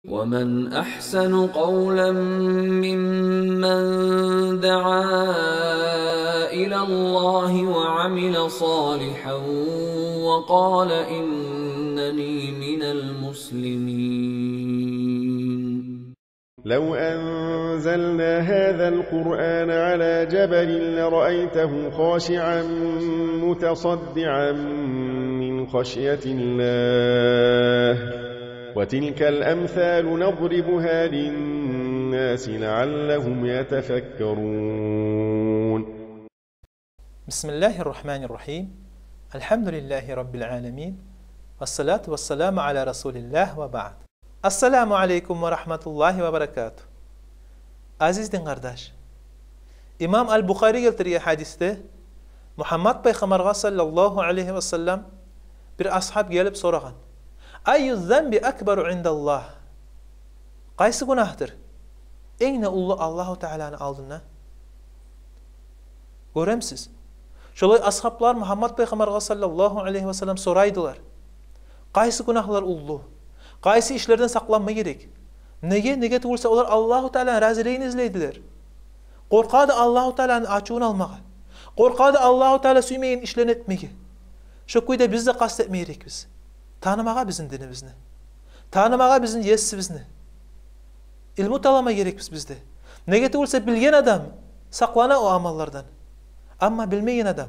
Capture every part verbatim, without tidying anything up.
ومن أحسن قولا ممن دعا إلى الله وعمل صالحا وقال إنني من المسلمين. لو أنزلنا هذا القرآن على جبل لرأيته خاشعا متصدعا من خشية الله. وتلك الأمثال نضربها للناس لعلهم يتفكرون. بسم الله الرحمن الرحيم. الحمد لله رب العالمين. والصلاة والسلام على رسول الله وبعد. Ассаламу алейкум ва рагьматуллагьи ва баракатугь. Азиз дин къардаш, имам Аль-Бухари гелтирген гьадисде Мугьаммат пайхаммаргъа саллаллагьу алайгьи ва саллам бир асгьаб гелип сорагъан: «Айю занби акбару индаллагь?» Къайсы гюнагьдыр инг де уллу Аллагьу Тааланы алдында? Гёремисиз? Шолай асгьаблар Мугьаммат пайхаммаргъа саллаллагьу алайгьи ва саллам сорайдылар: къайсы гюнагьлар уллу? Къайсы ишлерден сакъланма герек? Неге? Неге тюгюл буса, олар Аллагьу Тааланы разилигин излейдилер. Къоркъады Аллагьу Тааланы ачувун алмагъа. Къоркъады Аллагьу Таала сюймейген ишлени этмеге. Шо кюйде биз де къаст этме герекбиз танымагъа бизин динибизни, танымагъа бизин Есибизни. Илму талама герекбиз биз де. Неге тюгюл буса, билген адам сакълана о амаллардан. Амма билмеген адам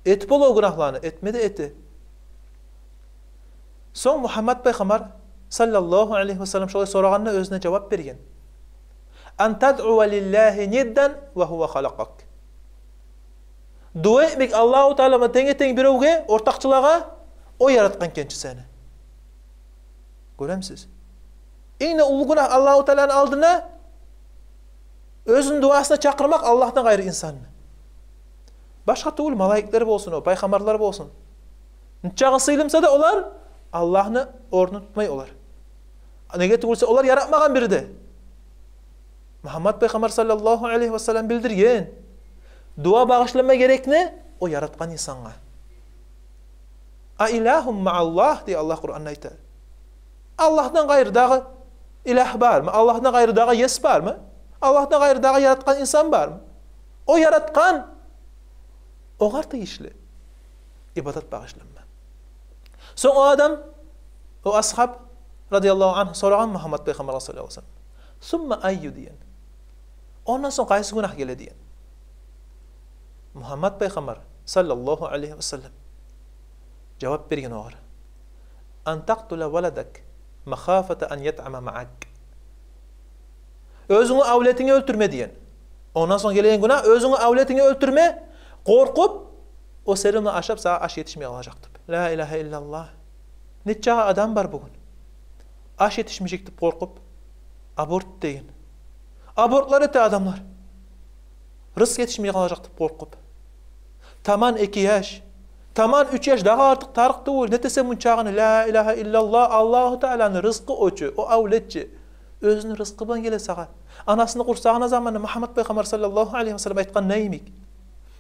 этип бола о гюнагьланы, этме де эте. Сонг Мугьаммат пайхаммар саллаллагьу алайгьи ва саллам шолай сорагъанда оьзюне жавап берген: «Ан тадъува лиллагьи ниддан ва гьува халакъак». Дуа этмек Аллагьу Таала булан тенге-тенг биревге, ортакъчылагъа, о яратгъан экен чи сени. Гёремисиз? Инг де уллу гюнагь Аллагьу Тааланы алдында оьзюню дуасына чакъырмакъ Аллагьдан къайры инсанны. Башгъа тюгюл, малайиклер болсун, о пайхаммарлар болсун. Нечакъы сыйлы буса да олар, Аллагьны орнун тутмай олар. Неге тюгюл буса, олар яратмагъан бир де. Мугьаммат пайхаммар саллаллагьу алайгьи ва саллам билдирген дуа багъышлама герекни о яратгъан инсангъа. «А илагьун мааллагь», – дей Аллагь Къуранда айта. Аллагьдан къайры дагъы илагь бармы? Аллагьдан къайры дагъы Ес бармы? Аллагьдан къайры дагъы яратгъан инсан бармы? О яратгъан, огъар тийишли ибадат багъышланма. Сонг о адам, о асгьаб, радияллагьу ангьу, сорагъан Мугьаммат пайхаммаргъа саллаллагьу алайгьи ва саллам: «Сумма айю?» – деген. Ондан сонг къайсы гюнагь геле деген. Мугьаммат пайхаммар саллаллагьу алайгьи ва саллам жавап берген огъар: «Ан такътула валадак махафата ан ятъама маак». Оьзюнгню авлетингни оьлтюрме деген. Ондан сонг гелеген гюнагь – оьзюнгню авлетингни оьлтюрме, къоркъуп, о сени булан ашап, сагъа аш етишмей къалажакъ деп. Ла илагьа иллаллагь. Нечакъы адам бар бугюн, аш етишмежек деп къоркъуп, аборт деген. Абортлар эте адамлар. Рызкъ етишмей къалажакъ деп къоркъуп. Таман эки яш, таман уьч яш, дагъы артыкъ тарыкъ тюгюл. Нетесен мунчагъыны? Ла илагьа иллаллагь, Аллагьу Тааланы рызкъы о чу, о авлет чи. Оьзюню рызкъы булан геле сагъа. Анасыны къурсагъына заманда Мугьаммат пайхаммар саллаллагьу алайгьи ва саллам айтгъан йимик: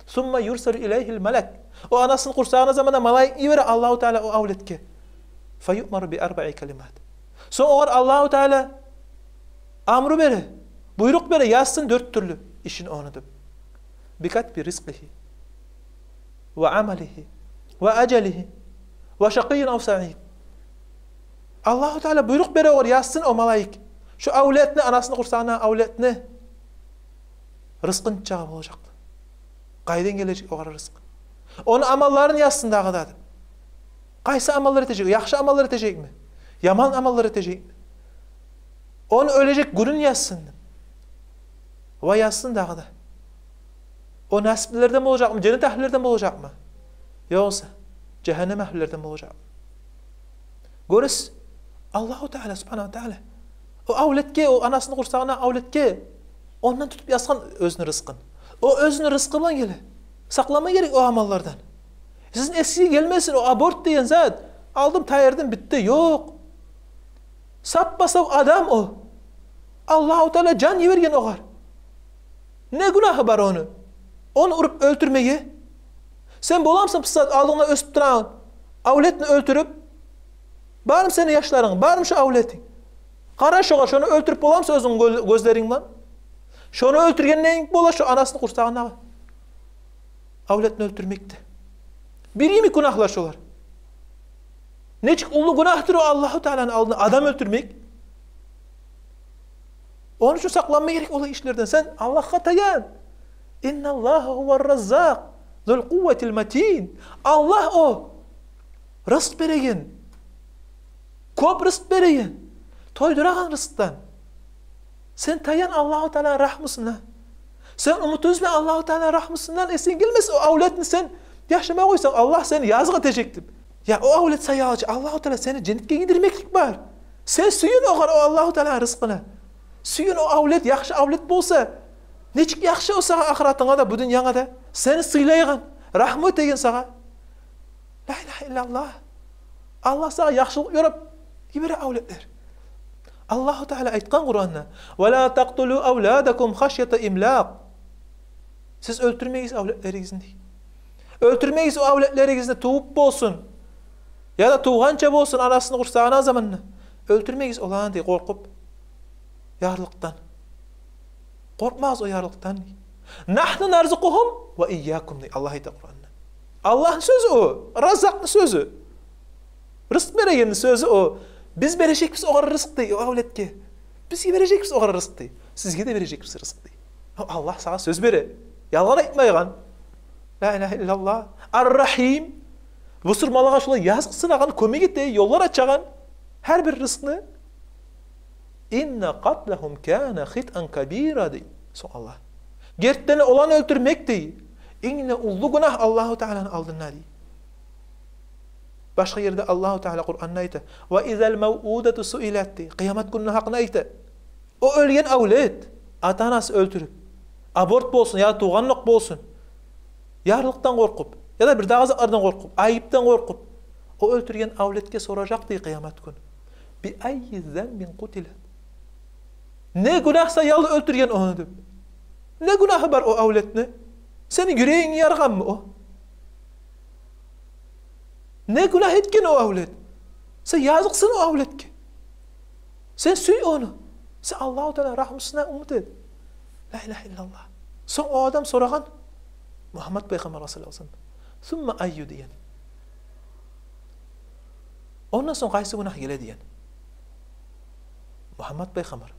«Сумма юрсалу илайгьил малак». О анасыны къурсагъына заманда малайик йибере Аллагьу Таала о авлетге. «Фаюъмару би арбаи калимат». Сонг огъар Аллагьу Таала амру бере, буйрукъ бере, язсын дёрт тюрлю ишин ону деп. «Би катби ризкъигьи ва амалигьи ва ажалигьи ва шакъийюн ав саид». Аллагьу Таала буйрукъ бере огъар, язсын о малайик шо авлетни, анасыны къурсагъына авлетни рызкъы нечакъы болажакъ, къайдан гележек огъар рызкъы. Ону амалларын язсын дагъы да деп. Къайсы амаллар этежек? Яхшы амаллар этежекми? Яман амаллар этежекми? Ону оьлежек гюнюн язсын деп. Ва язсын дагъы да, о насиплилерден болажакъмы, женнет агьлюлерден болажакъмы, ёгъесе жагьаннем агьлюлерден болажакъмы? Гёресиз, Аллагьу Таала субгьанагьу ва таала о авлетге, о анасыны къурсагъына авлетге, ондан тутуп язгъан оьзюню рызкъын. О оьзюню рызкъы булан геле. Сакъланма герек о амаллардан. Сизин эсигизге гелмесин о аборт деген зат. Алдым, тайдырдым, битди. Ёкъ. Саппа-сав адам о. Аллагьу Таала жан йиберген огъар. Не гюнагьы бар ону, ону уруп оьлтюрмеге? Сен боламысан бу сагьат алдынгда оьсюп турагъан авлетни оьлтюрюп? Бармы сени яшларынг, бармы шо авлетинг? Къара шогъар, шону оьлтюрюп боламысан оьзюнг гё-, гёзлеринг булан? Шону оьлтюргенден бола шо анасыны къурсагъындагъы авлетни оьлтюрмек де. Бир йимик гюнагьлар шолар. Нечик уллу гюнагьдыр о Аллагьу Тааланы алдында адам оьлтюрмек. Ону учун сакъланма герек олай ишлерден. Сен Аллагьгъа таян. Инналлагьа гьувар-раззакъ зул къувватил матин. Аллагь о рызкъ береген, кёп рызкъ береген, тойдурагъан рызкъдан. Сен таян Аллагьу Тааланы рагьмусуна. Сен умут уьзме Аллагьу Тааланы рагьмусундан, эсинг гелмес о авлетни сен яшама къойсанг, Аллагь сени языкъ этежек деп. Я о авлет саялы чы Аллагьу Таала сени женнетге гийирмеклик бар. Сен сююн огъар, о Аллагьу Тааланы рызкъына. Сююн о авлет, яхшы авлет болса, нечик яхшы о сагъа ахыратынга да, бу дюньянга да. Сени сыйлайгъан, рагьму этеген сагъа. Ла илагьа иллаллагь. Аллагь сагъа яхшылыкъ ёрап йибере авлетлер. Аллагьу Таала айтгъан Къуранда: «Ва ла такътулу авладакум хашйата имлакъ». Сиз оьлтюрмегиз авлетлеригизни, дей. Оьлтюрмегиз о авлетлеригизни, тувуп болсун, яда тувгъанча болсун анасыны къурсагъына заманда. Оьлтюрмегиз оланы, дей, къоркъуп ярлыкъдан. Къоркъмагъыз о ярлыкъдан, дей. «Нагьну нарзукъугьум ва ийякум», дей Аллагь, айта Къуранда. Аллагьны сёзю о, Раззакъны сёзю, рызкъ берегенни сёзю о. Биз бережекбиз огъар рызкъ, дей, о авлетге. Биз бережекбиз огъар рызкъ, дей. Сизге де бережекбиз рызкъ, дей. О Аллагь сагъа сёз бере. Ялгъан айтмайгъан. Ла илагьа иллаллагь. Ар-Рагьим. Бусурманлагъа шолай языкъсынагъан, кёмек эте, ёллар ачагъан. Гьар бир рызкъны. «Инна къатлагьум кана хитъан кабира», дей сонг Аллагь. Гертиден оланы оьлтюрмек, дей, инг де уллу гюнагь Аллагьу Тааланы алдында, дей. Башгъа ерде Аллагьу Таала Къуранда айта: «Ва изал мавъудату суилат», дей. Къыямат гюнню гьакъында айта. О оьлген авлет, ата-анасы оьлтюрюп, аборт болсун, яда тувгъанлыкъ болсун, ярлыкъдан къоркъуп, яда бир дагъы затлардан къоркъуп, айыпдан къоркъуп, о оьлтюрген авлетге соражакъ, дей, къыямат гюн: «Би аййи занбин къутилат?» Не гюнагь саялы оьлтюрген ону деп. Не гюнагьы бар о авлетни? Сени юрегинг яргъанмы о? Не гюнагь этген о авлет? Сен языкъсын о авлетге. Сен сюй ону. Сен Аллагьу Тааланы рагьмусуна умут эт. Ла илагьа иллаллагь. Сонг о адам сорагъан Мугьаммат пайхаммаргъа саллаллагьу алайгьи ва саллам: «Сумма айю?» деген. «Ондан сонг къайсы гюнагь геле?» деген. Мугьаммат пайхаммар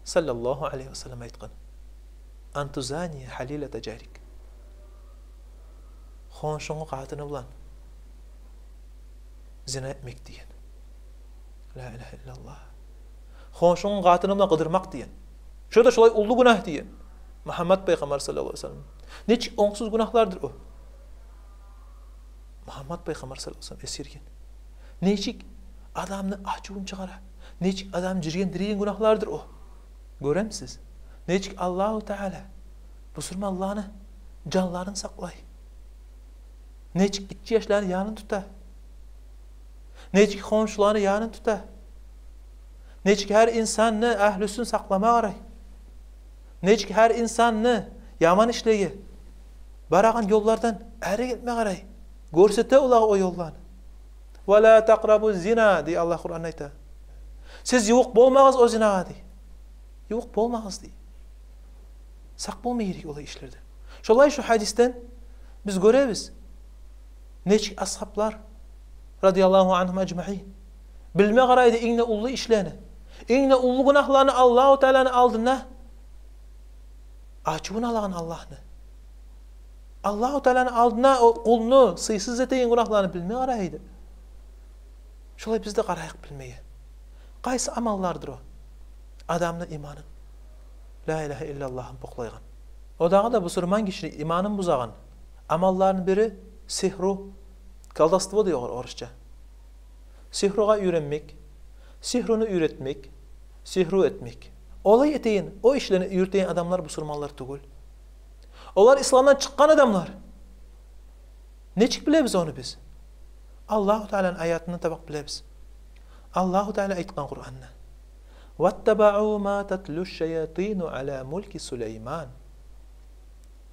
саллаллагьу алайгьи ва саллам айтгъан: «Ан тузания гьалилата жарик». Хоншунгну къатыны булан зина этмек деген. Ла илагьа иллаллагь. Хоншунгну къатыны булан къыдырмакъ деген. Шо да шолай уллу гюнагь деген Мугьаммат пайхаммар саллаллагьу алайгьи ва саллам. Нечик онгсуз гюнагьлардыр о? Мугьаммат пайхаммар саллаллагьу алайгьи ва саллам эсгерген. Нечик адамны ачувун чыгъара, нечик адамны жиргендиреген гюнагьлардыр о. Гёремисиз, нечик Аллагьу Таала бусурманланы жанларын сакълай? Нечик гиччи яшланы янын тута? Нечик хоншуланы янын тута? Нечик гьар инсанны агьлюсюн сакълама къарай? Нечик гьар инсанны яман ишлеге, барагъан ёллардан арек этме къарай? Гёрсете олагъа о ёлланы. «Ва ла такърабу зина», дей Аллагь Къуранда айта. Сиз ювукъ болмагъыз о зинагъа, дей. Ювукъ болмагъыз, дей. Сакъ болма герек олай ишлерден. Шолай шу гьадисден биз гёребиз, нечик асгьаблар, радияллагьу ангьум ажмаин, билме къарайды инг де уллу ишлени, инг де уллу гюнагьланы Аллагьу Тааланы алдында. Ачувун алагъан Аллагьны, Аллагьу Тааланы алдында о къулну сыйсыз этеген гюнагьланы билме къарайды. Шолай биз де къарайыкъ билмеге. Къайсы амаллардыр о адамны иманын, ла илагьа иллаллагьын бокълайгъан? О дагъы да бусурман гишини иманын бузагъан амалланы бири сигьру, колдовство дей огъар орусча. Сигьругъа уьйренмек, сигьруну уьйретмек, сигьру этмек. Олай этеген, о ишлени юрютеген адамлар бусурманлар тюгюл. Олар исламдан чыкъгъан адамлар. Нечик билебиз ону биз? Аллагьу Тааланы аятындан таба билебиз. Аллагьу Таала айтгъан Къуранда: «Ваттабаъу ма татлу шаятину ала мулки Сулейман».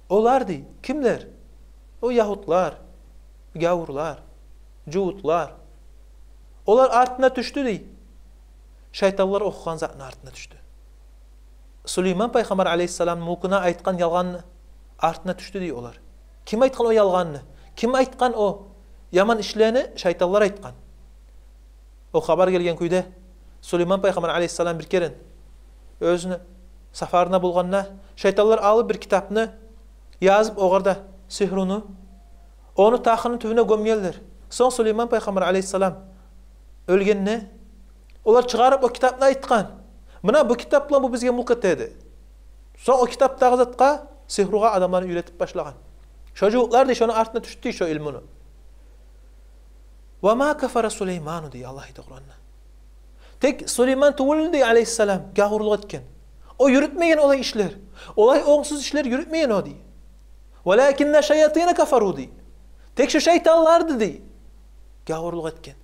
Олар, дей, кимлер? О ягьудлар, гавурлар, жугьутлар. Олар артына тюшдю, дей. шайтанлар охугъан затны артына тюшдю. Сулейман пайхаммар алейгьиссаламны мулкуна айтгъан ялгъанны артына тюшдю дей олар. Ким айтгъан о ялгъанны? Ким айтгъан о яман ишлени? Шайтанлар айтгъан. О хабар гелген кюйде, Сулейман пайхаммар алейгьиссалам бир керен оьзюню сапарына болгъанда, шайтанлар алып бир китапны, язып огъар да сигьруну, ону тахны тюбюне гёмгенлер. Сонг Сулейман пайхаммар алейгьиссалам оьлгенде, олар чыгъарып о китапны айтгъан: «Муна бу китап булан бу бизге мулк этеди». Сонг о китаптагъы затгъа, сигьругъа адамланы уьйретип башлагъан. Шо жугьутлар дей, шону артына тюшдю дей шо илмуну. «Ва ма кафара Сулейману», — дей Аллагь айта Къуранда. Тек Сулейман тюгюл дей алейгьиссалам гавурлукъ этген. О юрютмеген олай ишлер. Олай онгсуз ишлер юрютмеген о дей. «Валакинна шаятина кафару», — дей. Тек шо шайтанларды дей гавурлукъ этген.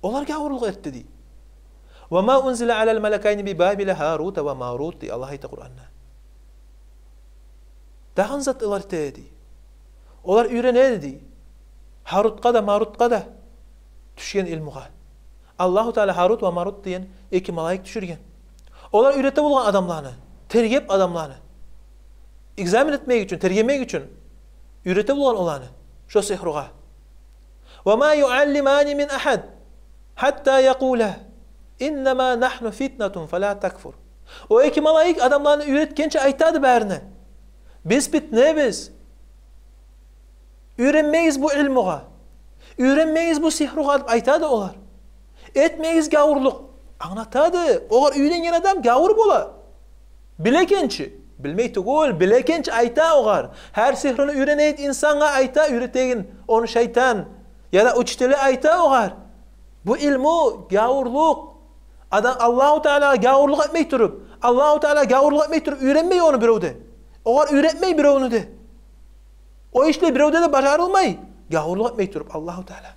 Олар гавурлукъ этди дей. «Ва ма унзила алал малакайни би Бабила Харута ва Марут», — дей Аллагь айта Къуранда. Дагъы не зат олар эте эди? Олар уьйрене эди дей Харутгъа да, Марутгъа да тюшген илмугъа. Аллагьу Таала Харут ва Марут деген эки малайик тюшюрген. Олар уьйрете болгъан адамланы, тергеп адамланы, экзамен этмек учун, тергемек учун уьйрете болгъан оланы шо сигьругъа. «Ва ма юаллимани мин ахад, хатта якъула, иннама нахну фитнатун, фала такфур». О эки малайик адамланы уьйретгенче айтады барына: «Биз питнебиз. Уьйренмегиз бу илмугъа. Уьйренмегиз бу сигьругъа», — деп айтады олар. «Этмегиз гавурлукъ». Англатады. Огъар уьйренген адам гавур бола. Биле экенчи, билмей тюгюл, биле экенчи айта огъар. Гьар сигьруну уьйренеген инсангъа айта, уьйретеген ону шайтан яда учители айта огъар: «Бу илму гавурлукъ. Адам Аллагьу Таалагъа гавурлукъ этмей туруп, Аллагьу Таалагъа гавурлукъ этмей туруп уьйренмей ону бирев де. Огъар уьйретмей биревню де. О ишлер биревде де бажарылмай, гавурлукъ этмей туруп Аллагьу Таала».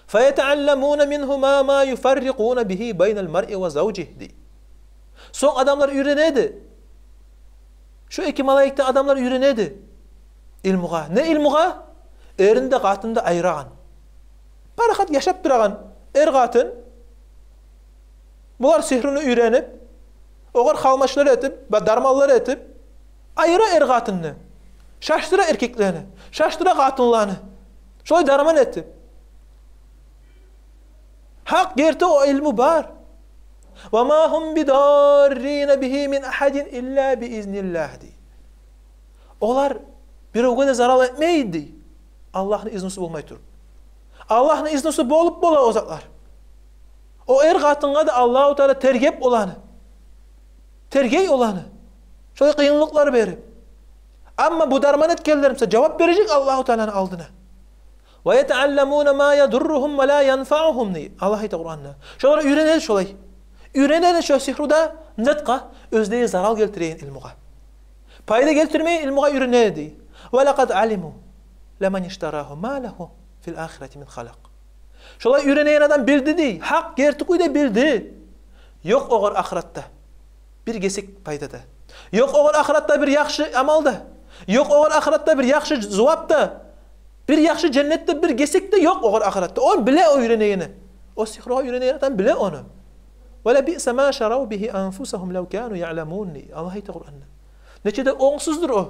«Фаятаалламуна мингьума ма юфаррикъуна бигьи байнал маръи ва завжигь», — дей. Сонг адамлар уьйренеди. Шо эки малайикден адамлар уьйренеди илмугъа. Не илмугъа? Эрни де, къатынны да айырагъан. Парахат яшап турагъан эр-къатын. Булар сигьруну уьйренип, огъар халмачлар этип, ба-, дарманлар этип, айыра эр-къатынны, шашдыра эркеклени, шашдыра къатынланы. Шолай дарман этип. Гьакъ, герти, о илму бар. «Ва ма гьум бидаррина бигьи мин ахадин илла би изниллагь», — дей. Олар биревге де зарал этмейди, Аллагьны изнусу болмай туруп. Аллагьны изнусу болуп бола о затлар. О эр-къатынгъа да Аллагьу Таала тергеп оланы. Тергей оланы. Шолай къыйынлыкълар берип. Амма бу дарман этгенлер буса жавап бережек Аллагьу Тааланы алдына. «Ва ятаалламуна ма ядурругьум ва ла янфаъугьум», — дей Аллагь айта Къуранда. Шолар уьйренеди шолай. Уьйренеди шо сигьруда не затгъа? Оьзлеге зарал гелтиреген илмугъа. Пайда гелтирмейген илмугъа уьйренеди. «Ва лакъад алиму ламаништарагьу ма лагьу фил ахирати мин халакъ». Шолай уьйренеген адам билди дей, гьакъ, герти кюйде билди. Ёкъ огъар ахыратда бир гесек пайда да. Ёкъ огъар ахыратда бир яхшы амал да. Ёкъ огъар ахыратда бир яхшы зувап да. Бир яхшы женнет де, бир гесек де ёкъ огъар ахыратда. Ону биле о уьйренегенни. О сигьругъа уьйренеген адам биле ону. «Ва лабиъса ма шарав бигьи анфусагьум лав кану яъламун», — дей Аллагь айта Къуранда. Нече де онгсуздур о.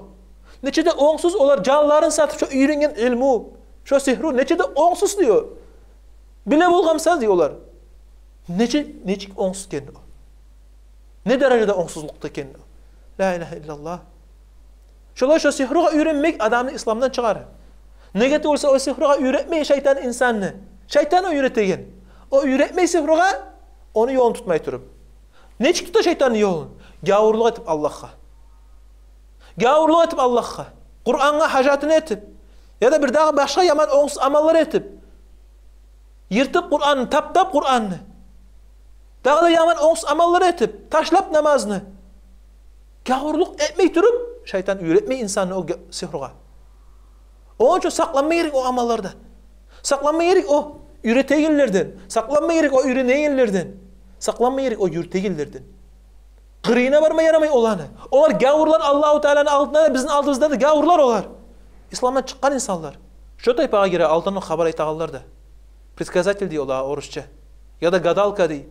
Нече де онгсуз олар жанларын сатып, шо уьйренген илму, шо сигьру нече де онгсуз дей о. Биле болгъан буса дей олар. Нече, нечик онгсуз экен о. Не даражада онгсузлукъда экен о. Ла илагьа иллаллагь. Шолай шо сигьругъа уьйренмек адамны исламдан чыгъара. Неге тюгюл буса, о сигьругъа уьйретмей шайтан инсанны. Шайтан о уьйретеген. О уьйретмей сигьругъа, ону ёлун тутмай туруп. Нечик тута шайтанны ёлун? Гавурлукъ этип Аллагьгъа. Гавурлукъ этип Аллагьгъа. Къурангъа гьажатын этип. Яда бир дагъы башгъа яман онгсуз амаллар этип. Йыртып Къуранны, таптап Къуранны. Дагъы да яман онгсуз амаллар этип, ташлап намазны. Гавурлукъ этмей туруп, шайтан уьйретмей инсанны о га-, сигьругъа. Ону учун сакъланма герек о амаллардан. Сакъланма герек о уьйретегенлерден. Сакъланма герек о уьйренегенлерден. Сакъланма герек о юрютегенлерден. Къырыйына барма ярамай оланы. Олар гавурлар, Аллагьу Тааланы алдында да, бизин алдыбызда да гавурлар олар. Исламдан чыкъгъан инсанлар. Шо тайпагъа гире алданлыкъ хабар айтагъанлар да. Предсказатель дей олагъа орусча. Яда гадалка дей.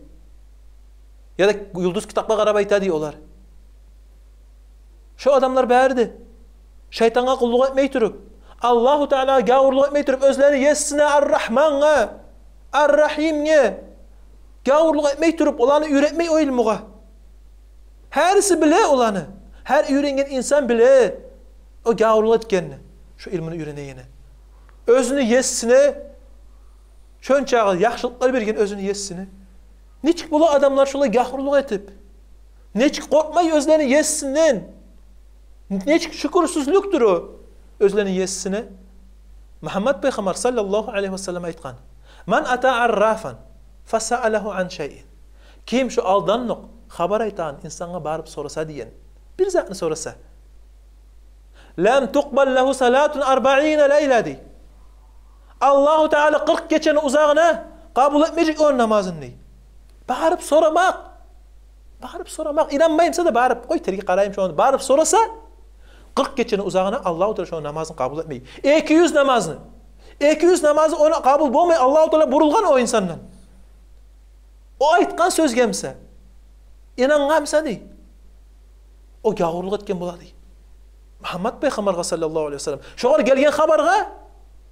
Яда юлдуз китапгъа къарап айта дей олар. Шо адамлар бары да шайтангъа къуллукъ этмей туруп, Аллагьу Таалагъа гавурлукъ этмей туруп, оьзлени есисине, Ар-Рагьмангъа, Ар-Рагьимге гавурлукъ этмей туруп, оланы уьйретмей о илмугъа. Гьариси биле оланы. Гьар уьйренген инсан биле о гавурлукъ этгенни, шо илмуну уьйренегени. Оьзюню есисине, шончакъы яхшылыкълар берген оьзюню есисине. Нечик бола адамлар шолай гавурлукъ этип? Нечик къоркъмай оьзлени есисинден? Нечик шюкюрсюзлюкдюр о оьзлени есисине? Мугьаммат пайхаммар саллаллагьу алайгьи ва саллам айтгъан: «Ман ата аррафан фасаалагьу ан шайин». Ким шо алданлыкъ хабар айтагъан инсангъа барып сораса деген, бир затны сораса, «Лам тукъбал лагьу салатун арбаина лайла», дей. Аллагьу Таала къыркъ гечени узагъына къабул этмежек ону намазын, дей. Барып сорамакъ. Барып сорамакъ. Инанмаймыса да барып, къой, тергеп къарайым шону. Барып сораса, къыркъ гечени узагъына Аллагьу Таала шону намазын къабул этмей. Эки юз намазны. Эки юз намазы ону къабул болмай, Аллагьу Таала бурулгъан о инсандан. О айтгъан сёзге буса, инангъан буса, дей, о гавурлукъ этген бола, дей. Мугьаммат пайхаммаргъа саллаллагьу алайгьи ва саллам, шогъар гелген хабаргъа,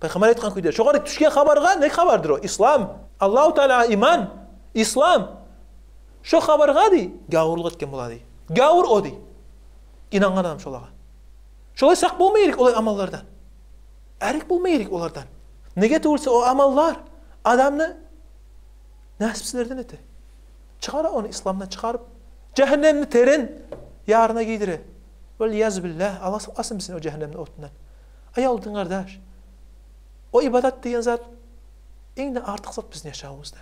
пайхаммар айтгъан кюйде, шогъар тюшген хабаргъа, не хабардыр о? Ислам. Аллагьу Таалагъа иман, ислам. Шо хабаргъа, дей, гавурлукъ этген бола, дей. Гавур о, дей. Инангъан адам шолагъа. Шолай сакъ болма герек олай амаллардан. Арек болма герек олардан. Неге тюгюл буса, о амаллар адамны насипсизлерден эте. Чыгъара ону исламдан чыгъарып, жагьаннемни терен ярына гийире. Валиязу биллагь, Аллагь сакъласын бизин о жагьаннемни отундан. Аявлу дин къардаш, о ибадат деген зат инг де артыкъ зат бизин яшавубузда.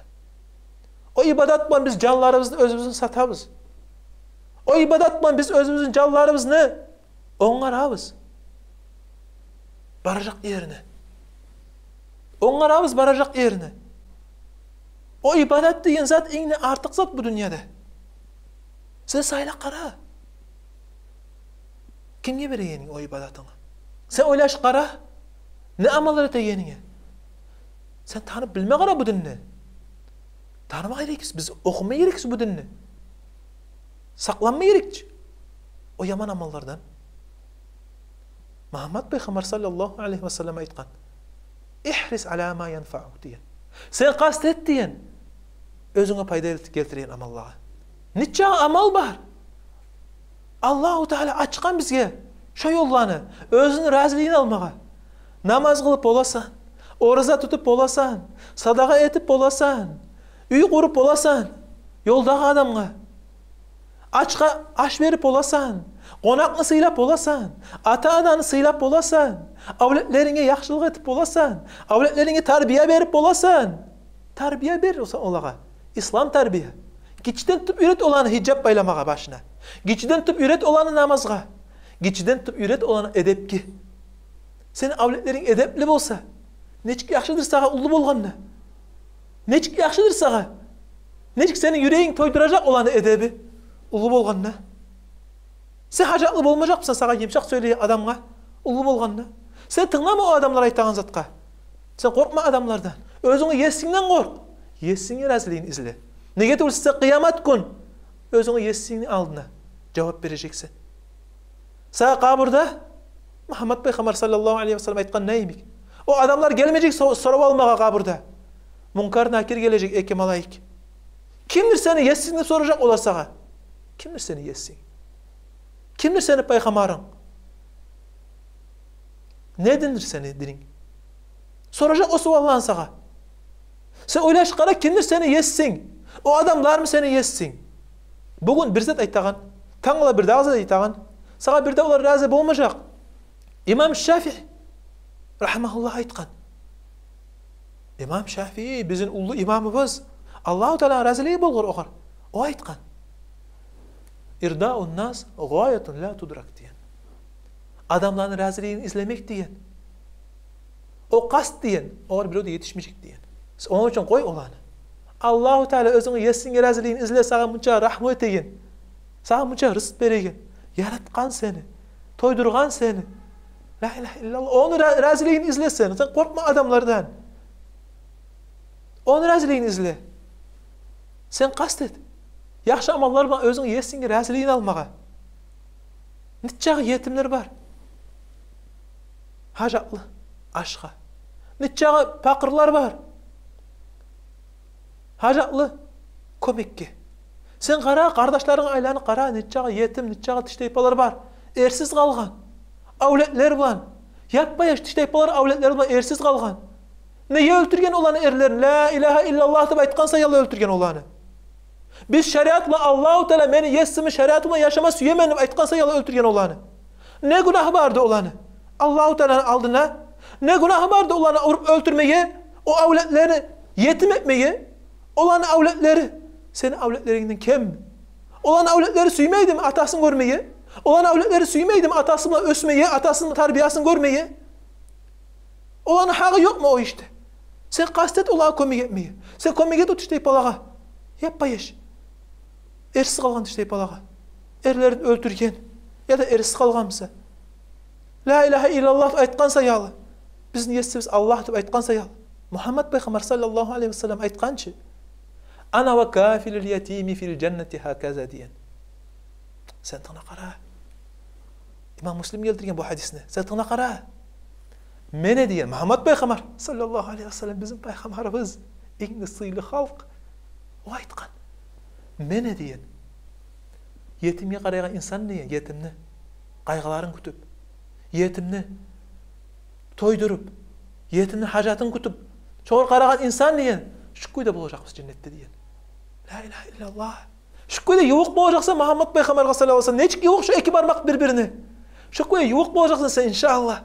О ибадат булан биз жанларыбызны, оьзюбюзню сатабыз. О ибадат булан биз оьзюбюзню жанларыбызны онгарабыз баражакъ ерине. Онгарабыз баражакъ ерине. О ибадат деген зат инг де артыкъ зат бу дюньяда. Сен сайлап къара. Кимге берегенинг о ибадатынгны? Сен ойлашып къара. Не амаллар этегенинге. Сен танып билме къара бу динни. Таныма герекбиз, биз охума герекбиз бу динни. Сакъланма герекбиз о яман амаллардан. Мугьаммат пайхаммар саллаллагьу алайгьи ва саллам айтгъан: «Игьрис ала ма янфаук», – деген. Сен къаст эт деген оьзюнге пайда гелтиреген амаллагъа. Нече амал бар. Аллагьу Таала ачгъан бизге шо ёлланы, оьзюню разилигин алмагъа. Намаз къылып боласан, ораза тутуп боласан, садагъа этип боласан, уьй къуруп боласан ёлдагъы адамгъа. Ачгъа аш берип боласан, къонакъны сыйлап боласан, ата-ананы сыйлап боласан, авлетлеринге яхшылыкъ этип боласан, авлетлеринге тарбия берип боласан. Тарбия бер олагъа. Ислам тарбия. Гиччиден тутуп уьйрет оланы гьижап байламагъа башына. Гиччиден тутуп уьйрет оланы намазгъа. Гиччиден тутуп уьйрет оланы эдепге. Сени авлетлеринг эдепли болса, нечик яхшыдыр сагъа уллу болгъанда. Нечик яхшыдыр сагъа. Нечик сени юрегинг тойдуражакъ оланы эдеби уллу болгъанда. Сен гьажатлы болмажакъмысан сагъа йымышакъ сёйлейген адамгъа уллу болгъанда. Сен тынглама о адамлар айтагъан затгъа. Сен къоркъма адамлардан. Оьзюнгню есингден къоркъ. Есингни разилигин изле. Неге тюгюл буса, сен къыямат гюн оьзюнгню есингни алдына жавап бережексен. Сагъа къабурда Мугьаммат пайхаммар саллаллагьу алайгьи ва саллам айтгъан йимик, о адамлар гелмежек со-, сорап алмагъа къабурда. Мункар, Накир гележек, эки малайик. Кимдир сени есинг деп соражакъ олар сагъа. Кимдир сени есинг? Кимдир сени пайхаммарынг? Не диндир сени дининг? Соражакъ о суалланы сагъа. Сен ойлашып къара, кимдир сени есинг? О адамлармы сени есинг? Бугюн бир зат айтагъан, тангала бир дагъы зат айтагъан. Сагъа бир де олар рази болмажакъ. Имам Шафии рагьимагьуллагь айтгъан. Имам Шафии, бизин уллу имамыбыз, Аллагьу Тааланы разилиги болгъур огъар. О айтгъан: «Ирдаун нас гъаятун ла тудрак», – деген. Адамланы разилигин излемек деген, о къаст деген, огъар бирев де етишмежек деген. Ону учун къой оланы. Аллагьу Таала, оьзюнгню есингни разилигин изле, сагъа мунча рагьму этеген, сагъа мунча рызкъ береген, яратгъан сени, тойдургъан сени. Ла илагьа иллаллагь. Ону ра-, разилигин изле сен. Сен къоркъма адамлардан. Ону разилигин изле. Сен къаст эт яхшы амаллар булан оьзюнг Есинге разилигин алмагъа. Нечакъы етимлер бар гьажатлы ашгъа. Нечакъы пакъырлар бар гьажатлы кёмекге. Сен къара, къардашларынга айланып къара, нечакъы етим, нечакъы тиштайпалар бар эрсиз къалгъан авлетлер булан. Яппа-яш тиштайпалар авлетлер булан эрсиз къалгъан. Неге оьлтюрген оланы эрлерин? «Ла илагьа иллаллагь» деп айтгъан саялы оьлтюрген оланы. «Биз шариат булан, Аллагьу Таала, мени Есим шариаты булан яшама сюемен» деп айтгъан саялы оьлтюрген оланы. Не гюнагьы барды оланы Аллагьу Тааланы алдына? Не гюнагьы барды оланы уруп оьлтюрмеге, о авлетлени етим этмеге? Оланы авлетлери сени авлетлерингден кемми? Оланы авлетлери сюймейдими атасын гёрмеге? Оланы авлетлери сюймейдими атасы булан оьсмеге, атасыны тарбиясын гёрмеге? Оланы гьакъы ёкъму о ишде? Сен къаст эт олагъа кёмек этмеге. Сен кёмек эт о тиштайпалагъа. Яппа-яш эрсиз къалгъан тиштайпалагъа. Эрлерин оьлтюрген яда эрсиз къалгъан буса, «Ла илагьа иллаллагь» деп айтгъан саялы, бизин Есибиз Аллагь деп айтгъан саялы. Мугьаммад пайхаммар саллаллагьу алайгьи ва саллам айтгъан чы: «Ана ва кафилул ятими фил жаннати гьаказа», – деген. Сен тынгла къара. Имам Муслим гелтирген бу гьадисни. Сен тынгла къара. «Мен де, – деген Мугьаммад пайхаммар саллаллагьу алайгьи ва саллам, бизин пайхаммарыбыз, инг де сыйлы халкъ, о айтгъан: мен де, – деген, – етимге къарайгъан инсан, – деген, – етимни къайгъыларын кютюп, етимни тойдуруп, етимни гьажатын кютюп, шогъар къарагъан инсан, – деген, – шу кюйде болажакъбыз женнетде», – деген. Ла илагьа иллаллагь. Шу кюйде ювукъ болажакъсан Мугьаммад пайхаммаргъа саллаллагьу алайгьи ва саллам. Нечик ювукъ шу эки бармакъ бир-бирине? Шу кюйде ювукъ болажакъсан сен, иншааллагь,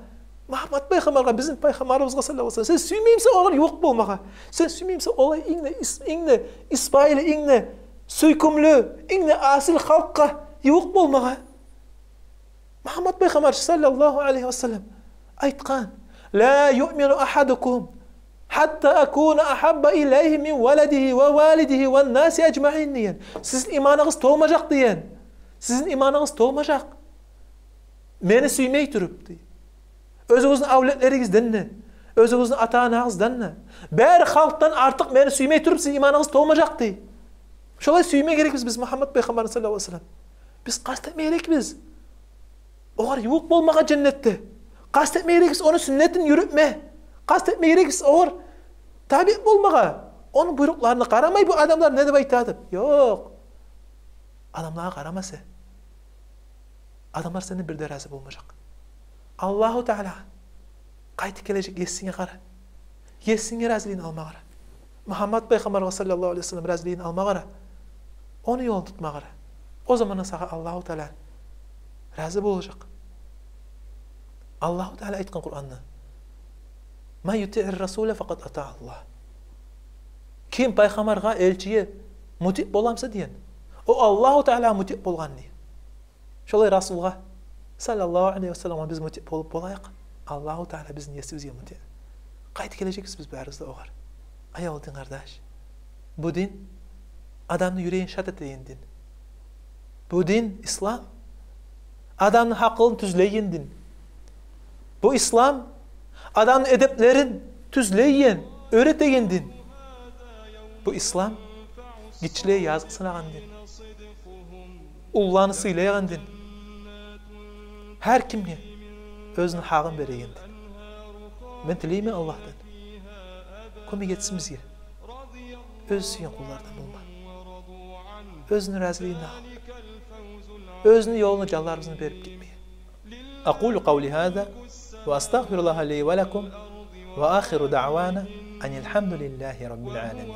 Мугьаммад пайхаммаргъа, бизин пайхаммарыбызгъа саллаллагьу алайгьи ва саллам. Сен сюймеймисен огъар ювукъ болмагъа? Сен сюймеймисен олай инг де ис-, инг де исбайы, инг де сюйкюмлю, инг де асил халкъгъа ювукъ болмагъа? Мугьаммад пайхаммар саллаллагьу алайгьи ва саллам айтгъан: «Ла юъмину агьадукум гьатта акуна агьабба илайгьи мин валадигьи ва валидигьи ван наси ажмаин», – деген. Сизин иманыгъыз толмажакъ, – деген. Сизин иманыгъыз толмажакъ мени сюймей туруп, – дей. – Оьзюгюзню авлетлеригизден де, оьзюгюзню ата-анагъыздан да, бары халкъдан артыкъ мени сюймей туруп, сизин иманыгъыз толмажакъ, – дей. Шолай сюйме герекбиз биз Мугьаммад пайхаммарны саллаллагьу алайгьи ва саллам. Биз къаст этме герекбиз огъар ювукъ болмагъа женнетде. Къаст этме герекбиз ону сюннетин юрютме. Къаст этме герекбиз огъар табиъ болмагъа. Ону буйрукъларына къарамай, бу адамлар не деп айта деп. Ёкъ. Адамлагъа къарама сен. Адамлар сенден бир де рази болмажакъ. Аллагьу Таала къайтып гележек Есинге къара. Есинге разилигин алма къара. Мугьаммад пайхаммаргъа саллаллагьу алайгьи ва саллам разилигин алма къара. Ону ёлун тутма къара. О заманда сагъа Аллагьу Таала рази болажакъ. Аллагьу Таала айтгъан Къуранда: «Ман ютиъир расула факъад атаъаллагь». Ким пайхаммаргъа, элчиге мутиъ бола буса, – деген, – о Аллагьу Таалагъа мутиъ болгъан, – деген. Шолай Расулгъа саллаллагьу алайгьи ва салламгъа биз мутиъ болуп болайыкъ, Аллагьу Таала бизин Есибизге мутиъ. Къайтып гележекбиз биз барыбыз да огъар. Аявлу дин къардаш, бу дин адамны юрегин шат этеген дин. Бу дин, ислам, адамны гьакъылын тюзлейген дин. Бу ислам адамны эдеплерин тюзлейген, уьйретеген дин. Бу ислам гиччилеге языкъсынагъан дин, уллуланы сыйлайгъан дин, гьар кимге оьзюню гьакъын береген дин. Мен тилеймен Аллагьдан, кёмек этсин бизге оьзю сюйген къуллардан болма, оьзюню разилигин алып, оьзюню ёлуна жанларыбызны берип гетмеге. أقول قولي هذا وأستغفر الله لي ولكم، وآخر دعوانا أن الحمد لله رب العالمين.